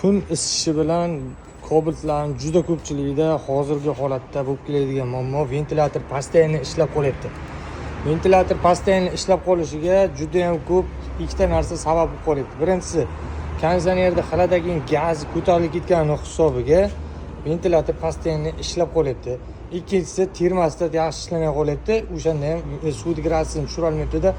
Kun isishi bilan Cobaltlarni juda ko'pchiligida hozirgi holatda bo'lib keladigan muammo: ventilyator постоянно ishlab qolyapti. Ventilyator постоянно ishlab qolishiga juda yam ko'p ikkita narsa sabab bo'lib qolyapti. Birinchisi, konditsionerda хладагент gazi ko'tarilib ketgani hisobiga ventilyator постоянно ishlab qolyapti. Ikkinchisi, termostat yaxshi ishlamay qolyapti. O'shanda ham suvni gradusini tushirolmayaptida,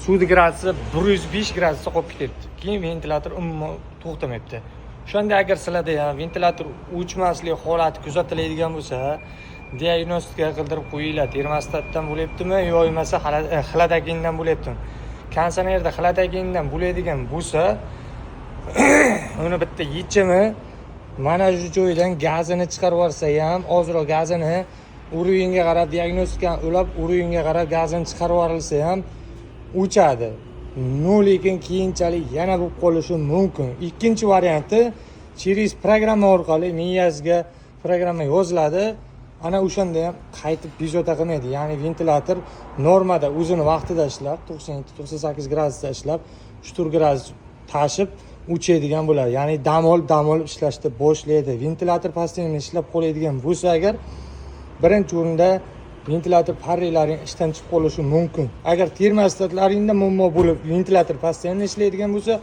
suvni gradusi 105 gradusda qolib ketyapti. Keyin ventilyator umuman to'xtamayapti. O'shanda agar sizlarda ham ventilyator o'chmaslik holati kuzatiladigan bo'lsa, diagnostika qildirib qo'yinglar. Termostatdan bo'lyaptimi yo bo'lmasa хладагент dan bo'lyaptimi? Konditsionerda хладагент dan bo'ladigan bo'lsa, uni bitta yechimi mana shu joydan gazini chiqarib yuborsa ham, ozroq gazini уровень ga qarab, diagnostikani ulab, уровень ga qarab gazini chiqarib yuborilsa ham o'chadi. Но lekin keyinchalik yana bo'lib qolishi mumkin. Ikkinchi varianti, через programma orqali miyasiga programma yoziladi. Ana o'shanda ham qaytib bezovta qilmaydi, ya'ni ventilyator normada o'zini vaqtida ishlab, 97, 98 gradusda ishlab, 3-4 gradus tashib o'chadigan bo'ladi, ya'ni dam olib, dam olib ishlashni boshlaydi. Ventilyator постоянно ishlab qoladigan bo'lsa agar, birinchi o'rinda ventilyator parralaring ishdan chiqib qolishi mumkin. Agar termostatlaringda muammo bo'lib, ventilyator постоянно ishlaydigan bo'lsa,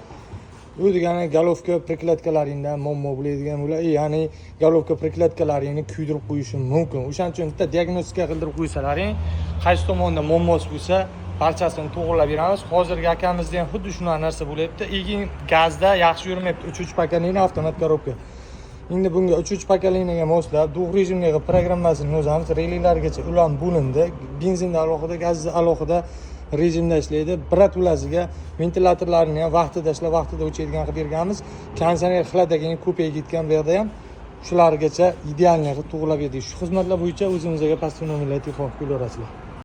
u degani головка прокладка laringda muammo bo'ladigan bo'ladi, ya'ni головка прокладка laringni kuydirib qo'yishi mumkin. O'shaning uchun bitta diagnostika qildirib qo'ysalaring, qaysi tomonda muammosi bo'lsa, barchasini to'g'irlab beramiz. Hozirgi akamizda ham xuddi shunaqa narsa bo'lyapti. Keyin gazda yaxshi yurmayapti. Uchinchi поколение avtomat коробка. Endi bunga uchinchi поколение ga moslab, двухрежимный qilib programmasini yozamiz. Relelargacha ulanib bo'lindi. Benzinda alohida, gazda alohida rejimda ishlaydi. Biratulasiga ventilyatorlarni ham vaqtida ishlab, vaqtida o'chadigan qilib berganmiz. Konditsioner хладагент ko'payib ketgan, bu yoqda ham shulargacha идеальный qilib to'g'irlab berdik. Shu xizmatlar bo'yicha o'zimizga pastki nomerlarga telefon qilib kelaverasizlar.